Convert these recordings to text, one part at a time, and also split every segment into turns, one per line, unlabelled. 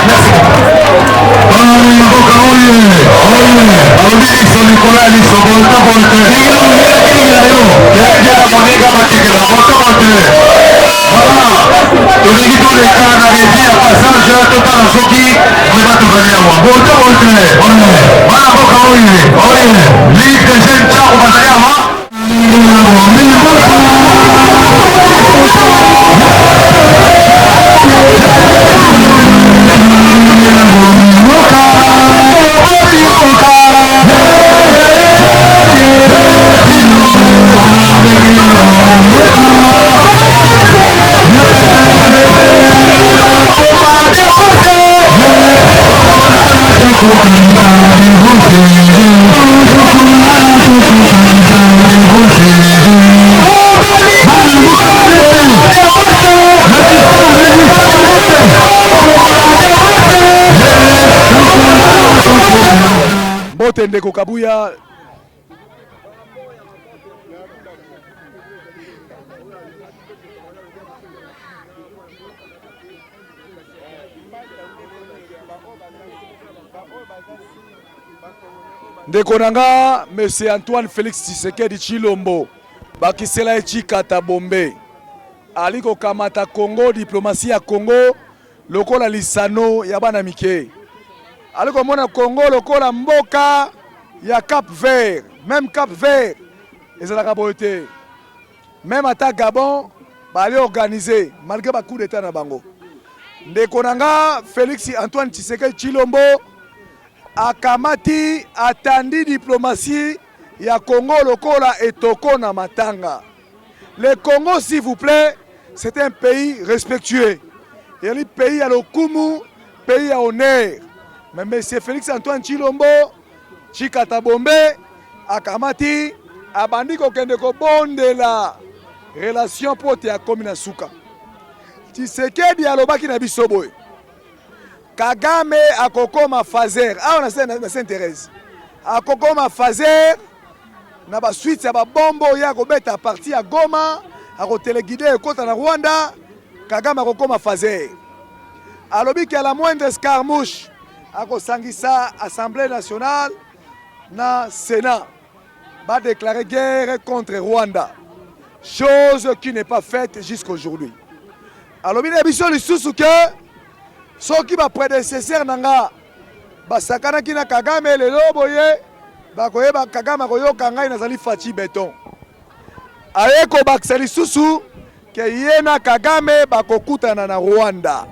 Merci beaucoup.
Mboka oye oye balobi liso likolo ya liso bote bote kenge na moninga matikela bote bote. Voilà, tolingi toleka na régie ya passage, totala soki vraiment tozali awa. Bote bote, bana mboka oye oye, Ligue des jeunes Tshangu bazali awa.
Mbote ndeko Kabuya. Ndeko na nga Monsieur Antoine Felix Tshisekedi Tshilombo, bakisela ye Tshikata Bombe, ali kokamata Congo, diplomatie ya Congo lokola lisano ya bana mike. Ali komona Congo lokola mboka ya Cap Vert. Même Cap Vert ezalaka boye te. Même ata Gabon bali organiser malgré ba coup d'état na bango. Ndeko na nga Felix Antoine Tshisekedi Tshilombo akamati, atandi diplomatie ya Congo lokola etoko na matanga. Le Congo, s'il vous plaît, c'est un pays respectueux. Ezali pays ya lokumu, pays ya honneur. Mais monsieur Félix Antoine Tshilombo Tshikata Bombe akamati, abandi kokende kobondela relation mpo te akomi na suka. Tshisekedi alobaki na biso boye, Kagame akokoma fazer awa na Sainte Thérèse, akokoma fazer na ba suite ya babombo ye akobeta parti ya Goma, akoteleguide ekota na Rwanda. Kagame akokoma fazer. Alobi ke la moindre escarmouche akosangisa Assemblée nationale na Sénat, ba déclarer guerre contre Rwanda, chose qui n'est pas faite jusqu'aujourd'hui. Alobi na biso lisusu ke soki ba prédécesseur na nga basakanaki na Kagame, lelo boye bakoyeba Kagame akoyoka ngai nazali Fatshi Beton. Aye kobakisa lisusu ke ye na Kagame bakokutana na Rwanda,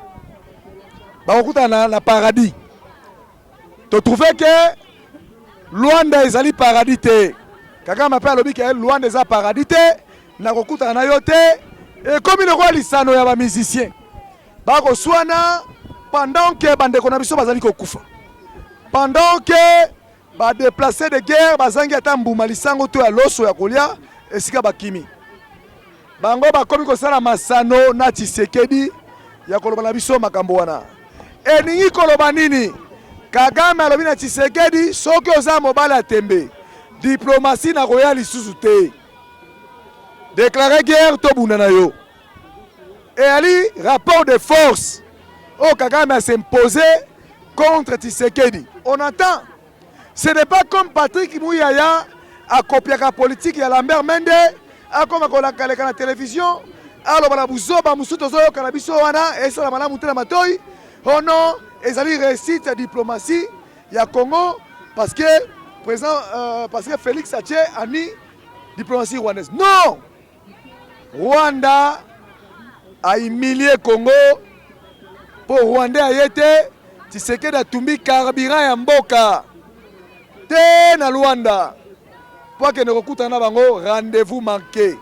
bakokutana na paradis. Totrouve ke Rwanda ezali paradis te. Kagame mpe alobi ke Rwanda eza paradis te, nakokutana na yo te. Ekomi lokola lisano ya bamusicien, bakoswana pendant ke bandeko na biso bazali kokufa, pendant ke ba déplacés de guerre bazangi ata mbuma lisango to ya loso ya kolia esika bakimi. Bango bakomi kosala masano na Tshisekedi ya koloba na biso makambo wana. Elingi koloba nini? Kagame alobi na Tshisekedi, soki oza mobali ya tembe, diplomatie nakoya lisusu te, déclare guerre tobunda na yo. Eyali rapport de force oyo Kagame a s'imposer contre Tshisekedi. On entend, ce n'est pas comme Patrick Muyaya akopiaka politique ya Lambert Mende, akoma kolakaleka na télévision, aloba na buzoba mosusu tozoyoka na biso wana esala malamu te na matoi. Oh non, ezali réussite ya diplomatie ya Congo parce que président parce que Félix atie ami diplomatie rwandaise. Non, Rwanda a humilié Congo po Rwandais aye te. Tshisekedi atumbi carburant ya mboka te na Rwanda po akende kokutana na bango, rendez-vous manqué.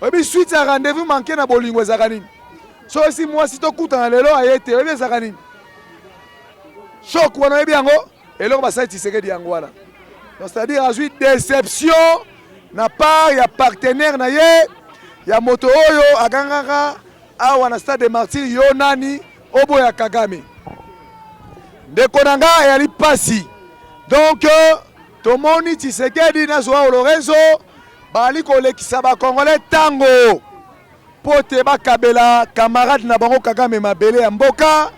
Oyebi suite ya rendez-vous manqué na bolingo ezalaka nini? Soki si mwasi tokutana lelo aye te, oyebi ezalaka nini? Choc wana, oyebi yango? Eloko basali Tshisekedi yango wana. Donc c'est-à-dire azwi déception na part ya partenaire na ye, ya moto oyo agangaka awa na stade de Martyrs, yo nani oboya Kagame? Ndeko na nga, eyali pasi. Donc tomoni Tshisekedi na Joao Lorenzo bali kolekisa bakongolais ntango mpo te bakabela camarade na bango Kagame mabele ya mboka.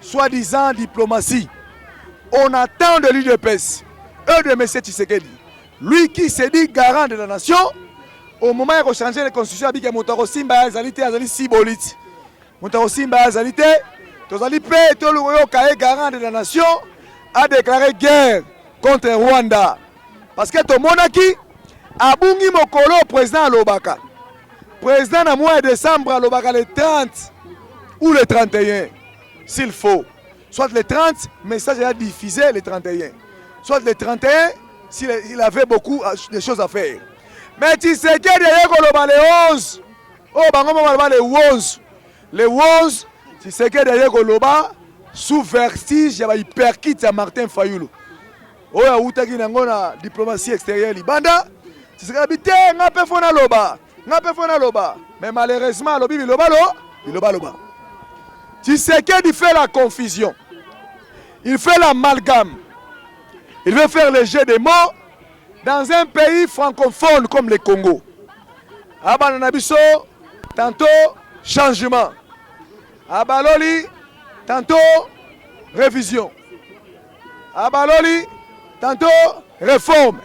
Soi-disant diplomatie. On attend de l'UDPS et de M. Tshisekedi, lui qui se dit garant de la nation, au moment ya kochanger la constitution, abike moto akosimba azali te, azali siboliti. Moto akosimba azali te, tozali mpe tolukoyoka ye garant de la nation a déclaré guerre contre Rwanda. Parce que tomonaki abungi mokolo président alobaka. Président na mois de décembre alobaka le 30 ou le 31 s'il faut. Soit le 30, message a diffusé le 31. Soit le 31 s'il il avait beaucoup de choses à faire. Mais Tshisekedi aye koloba le 11. Oh bango moko baloba le 11. Le 11 Tshisekedi aye koloba sous vertige ya ba hyperkit ya Martin Fayulu. Oyo awutaki nango na diplomatie extérieure libanda. Tshisekedi abi te nga mpe fo naloba. Nga mpe fo naloba. Mais malheureusement alobi biloba lo biloba loba. Tshisekedi fait la confusion. Il fait l'amalgame. Il veut faire le jeu des mots dans un pays francophone comme le Congo. Abana na biso tantôt changement. Abaloli tantôt révision. Abaloli tantôt réforme.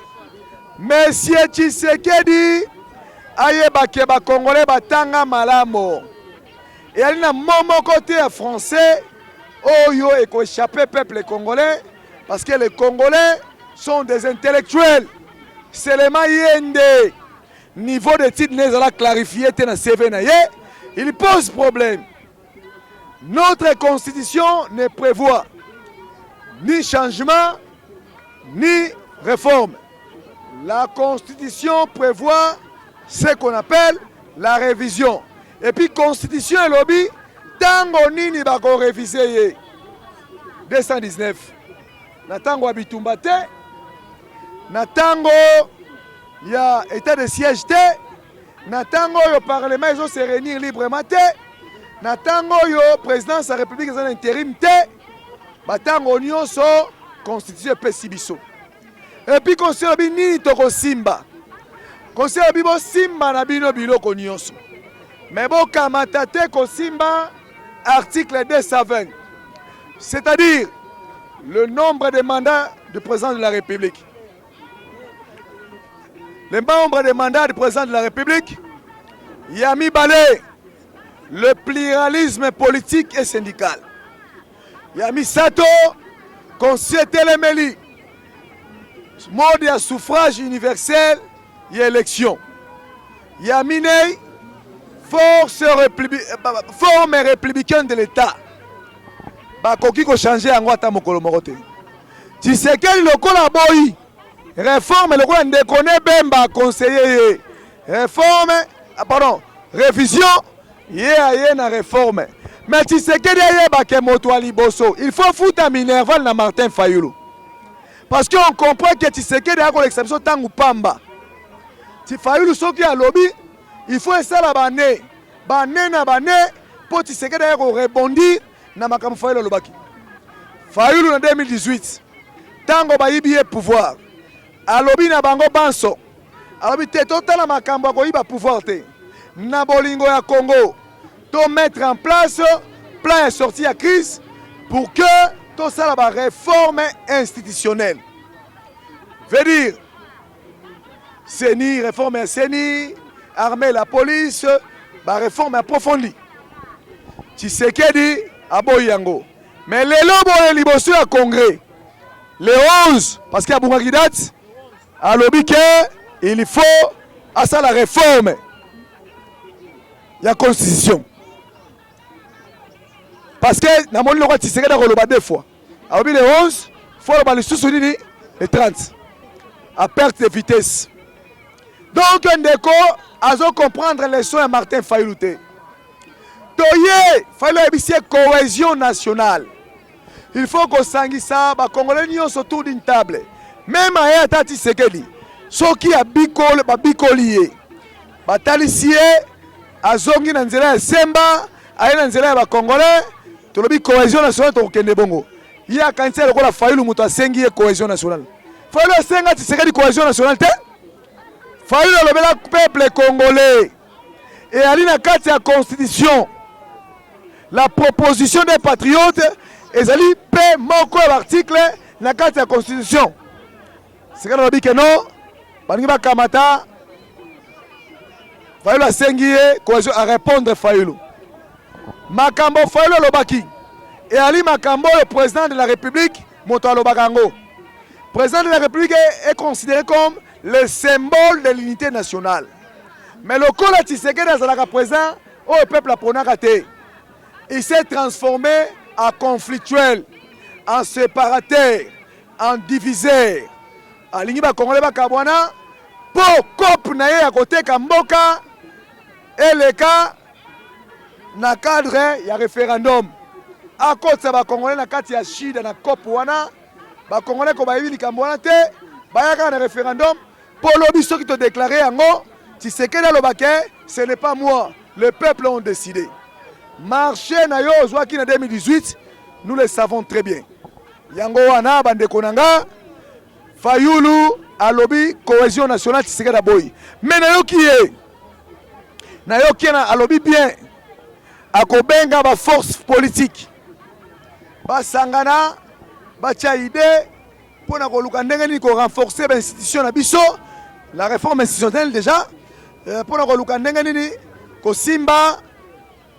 Monsieur Tshisekedi ayebake ba Congolais batanga malamu. Eyali na mot moko te ya français oyo ekoéchapper peuple congolais parce que les Congolais sont des intellectuels. Seulement yende niveau d'études nezala clarifié te na CV na ye, il pose problème. Notre constitution ne prévoit ni changement ni réforme. La constitution prévoit ce qu'on appelle la révision. Et puis constitution elobi tango nini bako réviser ye 219 na tango ya bitumba te, na tango ya état de siège te, na tango oyo parlement ezo se réunir librement te, na tango oyo présidence ya république eza na intérim te, batango nyonso constitution epesi biso. Et puis constitution elobi nini tokosimba. Constitution elobi bosimba na bino biloko nyonso, mais bokamata te kosimba article 220, c'est-à-dire le nombre de mandats du président de la République. Le nombre de mandats du président de la République, ya mibale, le pluralisme politique et syndical. Ya misato, constitution etelemeli mode ya suffrage universel ya élection. Ya minei, force forme républicaine de l'État. Bakoki kochanger yango ata mokolo moko te. Tshisekedi lokola boyi réforme, lokola ndeko ne Bemba aconseiller ye réforme, pardon, révision, ye aye na réforme. Mais Tshisekedi ayebake moto ya liboso il faut futa minerval na Martin Fayulu, parce que on comprend que Tshisekedi akolekisa biso ntango pamba. Ti Fayulu soki alobi, il faut esala bane bane na bane mpo Tshisekedi aye korebondir na makambo Fayulu alobaki. Fayulu na 2018, ntango bayibi ye pouvoir, alobi na bango banso, alobi te totala makambo ya koyiba pouvoir te, na bolingo ya Congo to mettre en place plan ya sortie ya crise pour que tosala baréforme institutionnelle, veut dire CENI, réforme ya CENI, armée, la police, baréforme approfondie. Tshisekedi aboyi yango. Mais lelo boye, liboso ya congrès le 11, parce que abungaki date, alobi ke il faut asala réforme ya constitution, parce que namoni lokola Tshisekedi akoloba deux fois. Alobi le 11, faut aloba lisusu nini le 30, à perte de vitesse. Donc ndeko azo comprendre leçon ya Martin Fayulu te. Toye Fayulu ayebisi ye cohésion nationale, il faut kosangisa bakongolais nyonso autour d'une table. Même aye ata Tshisekedi soki abikoli, babikoli ye, batalisi ye, azongi na nzela ya semba, aye na nzela ya bakongolais, tolobi cohésion nationale, tokokende bongo. Ye akanisi lokola Fayulu moto asengi ye cohésion nationale. Fayulu asenga Tshisekedi cohésion nationale te. Fayulu alobela peuple congolais, eyali na kati ya constitution, la proposition des patriotes. Ezali mpe moko ya baarticle na kati ya constitution. Sika nalobi ke non, balingi bakamata Fayulu, asengi ye cohésion, arépondre Fayulu. Makambo Fayulu alobaki eyali makambo oyo président de la République moto alobaka yango. Président de la République est considéré comme le symbole de l'unité nationale, mais lokola Tshisekedi azalaka président oyo peuple aponaka te, il s'est transformé en conflictuel, en séparateur, en diviseur. Alingi bakongole bakabwana mpo coop na ye ya koteka mboka eleka na cadre ya référendum. Akotisa bakongole na kati ya shida na coop wana. Bakongole ko bayebi likambo wana te, bayaka na référendum mpo lobi soki todéclarer yango, Tshisekedi alobake: "Ce n'est pas moi, le peuple ont décidé." Marché na yo ozwaki na 2018, nous le savons très bien. Yango wana, bandeko na nga, Fayulu alobi cohésion nationale, Tshisekedi aboyi. Me nayoki ye, nayoki ye na alobi bien, akobenga baforce politique basangana, batia idée mpo na koluka ndenge nini korenforcer bainstitution na biso, la réforme institutionnelle déjà, mpo na koluka ndenge nini kosimba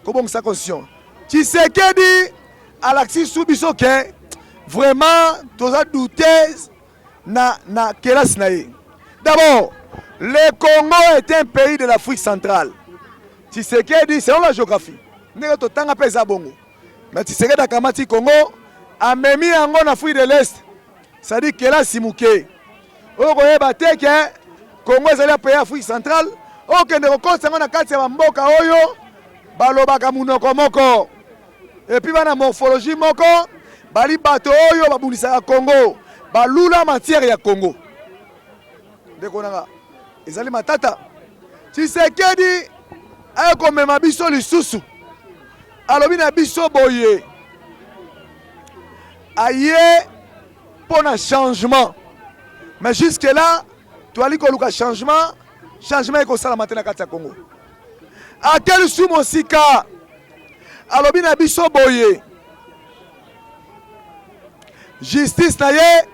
kobongisa constitution. Tshisekedi alakisi su biso ke vraiment toza doute na kelasi na ye. D'abord, le Congo est un pays de l'Afrique centrale. Tshisekedi, selon la géographie ndenge totanga mpe eza bongo, mais Tshisekedi akamati Congo, amemi yango na Afrique de l'Est, c'est-à-dire kelasi moke oyo koyeba te ke Congo ezali ya pays Afrique centrale. Okende kokotisa yango na kati ya bamboka oyo balobaka monoko moko et puis bana morphologie moko, bali bato oyo babundisaka Congo, balula matière ya Congo. Ndeko nanga, ezali matata. Tshisekedi aye komema biso lisusu, alobi na biso boye, aye mpo na changement, mais jusque là toali koluka changement, changement ekosalama te na kati ya Congo. Akeli su mosika, alobi na biso boye, justice na ye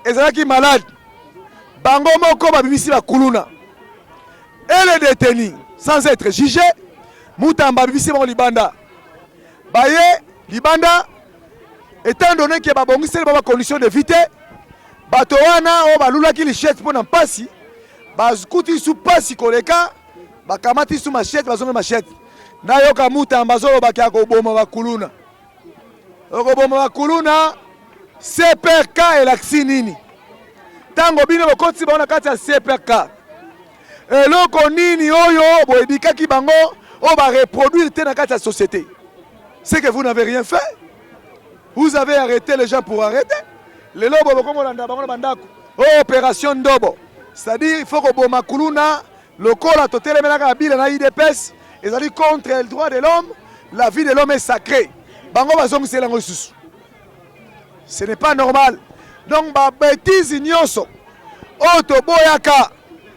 ezalaki malade, bango moko babimisi bakuluna et les détenus sans être jugé. Mutamba abimisi bango libanda, baye libanda étant donné ke babongiseli ba bacondition de vie te. Bato wana oyo balulaki machette mpo na mpasi, bakuti su mpasi koleka, bakamati su machette, bazongi machette. Nayoka Mutamba azolobaki akoboma bakuluna, okoboma bakuluna. CPRK elakisi nini? Ntango bino bokotisi bango na kati ya CPRK, eloko nini oyo boedikaki bango oyo bareproduire te na kati ya société? C'est que vous n'avez rien fait, vous avez arrêté les gens pour arrêter. Lelo bo bokomolanda bango na bandako oyo opération ndobo, c'est-à-dire il faut koboma kuluna. Lokola totelemelaka na bila na UDPS, ezali contre le droit de l'homme, la vie de l'homme est sacrée, bango bazongisela yango lisusu. Ce n'est pas normal. Donc babêtises nyonso oyo toboyaka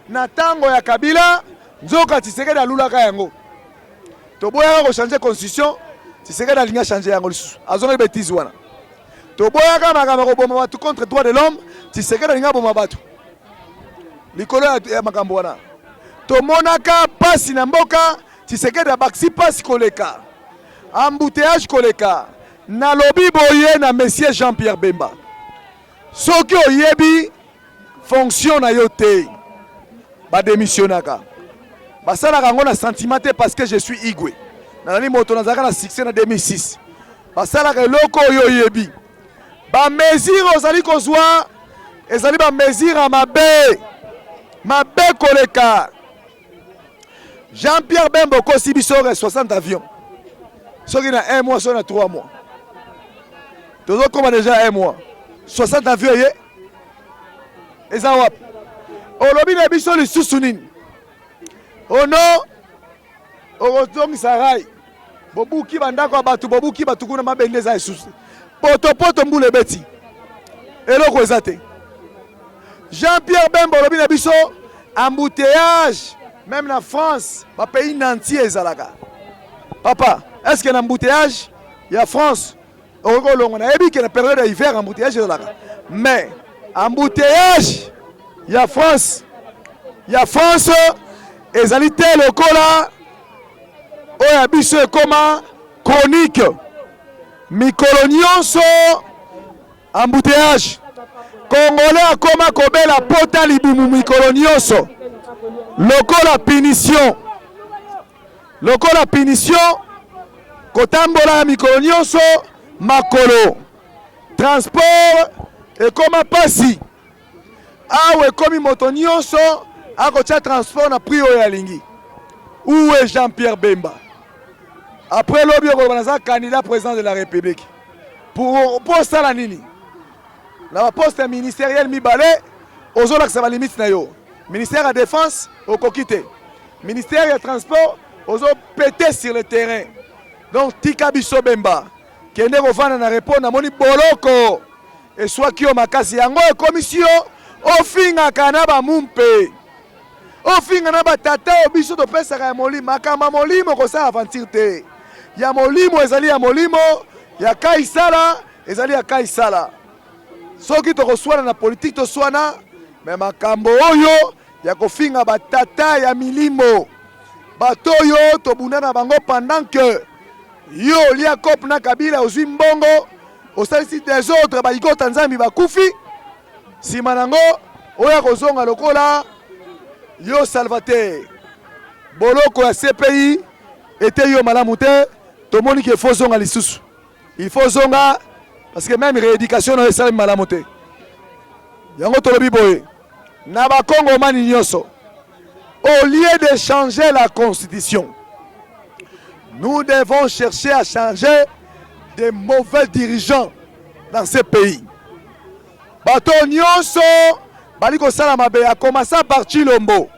na ntango ya Kabila, nzoka Tshisekedi alulaka yango. Toboyaka kochanger constitution, Tshisekedi alingi achanger yango lisusu, azongeli bêtise wana. Toboyaka makambo ya koboma bato contre droit de l'homme, Tshisekedi alingi aboma bato likolo ya makambo wana. Tomonaka pasi na mboka, Tshisekedi abakisi pasi koleka, embouteillage koleka. Nalobi boye na monsieur Jean-Pierre Bemba, soki oyebi fonction na yo te, badémissionnaka, basalaka yango na sentiment te. Parce que je suis igwe, nazali moto nazalaka na succès na 2006, basalaka eloko oyo oyebi. Bamesure ozali kozwa ezali bamesure ya mabe, mabe koleka. Jean-Pierre Bemba, okosi biso 60 avion soki na 1 mois, soki na 3 mois. Tozokóma déjà 1 mois, 60 avion ye eza wapi? Olobi na biso lisusu nini? Ono okozongisa rail, bobuki bandako ya bato, bobuki bato kuna, mabende eza lisusu potopoto, mbula ebeti, eloko eza te. Jean-Pierre Bemba, olobi na biso embouteillage, même na France, bapays nanti ezalaka. Papa, est ce que na embouteillage ya France Okoki kolongwa, nayebi ke na période ya hiver embouteillage ezalaka, mais embouteillage ya France ezali te lokola oyo ya biso ekoma chronique. Mikolo nyonso embouteillage. Congolais akoma kobela pota libumu mikolo nyonso lokola punition, lokola punition. Kotambola ya mikolo nyonso makolo, transport ekoma pasi. Awa ekomi moto nyonso akotia transport na prix oyo alingi. Où est Jean-Pierre Bemba? Après lobi okoloba naza candidat président de la République pour mpo osala nini na baposte ministériel mibale? Ozolakisa balimite na yo. Ministère ya Défense okoki te, ministère ya Transport ozopete sur le terrain. Donc tika biso, Bemba, kende kovanda na repos. Namoni boloko eswaki yo makasi, yango ekomisi yo ofingaka na bamumpe, ofinga na batata oyo biso topesaka ya molimo. Makambo ya molimo, kosala aventure te. Ya molimo ezali ya molimo, ya kaisala ezali ya kaisala. Soki tokoswana na politike, toswana, me makambo oyo ya kofinga batata ya milimo, bato oyo tobunda na bango pendant que yo olia cope na Kabila, ozwi mbongo, osalisi désordre, bayikota Nzambi bakufi, nsima nango oyo akozonga lokola yo salvateur. Boloko ya CPI ete yo malamu te. Tomoni ke faut zonga lisusu, il faut zonga, parce que même rééducation na yo esalemi malamu te. Yango tolobi boye na bakongomani nyonso: au lieu de changer la constitution, nous devons chercher à changer des mauvais dirigeants dans ce pays. Bato nyonso bali kosala mabe, akomasa par Tshilombo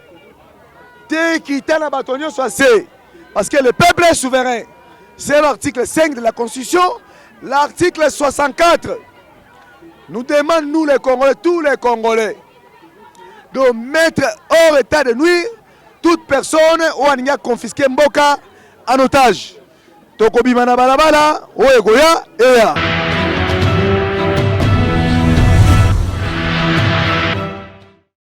te, kita na bato nyonso ase, parce que le peuple est souverain. C'est l'article 5 de la Constitution. L'article 64 nous demande, nous les Congolais, tous les Congolais, de mettre hors état de nuire toute personne oyo alingi aconfisquer mboka en otage. Tokobima na balabala oyo ekoya eya.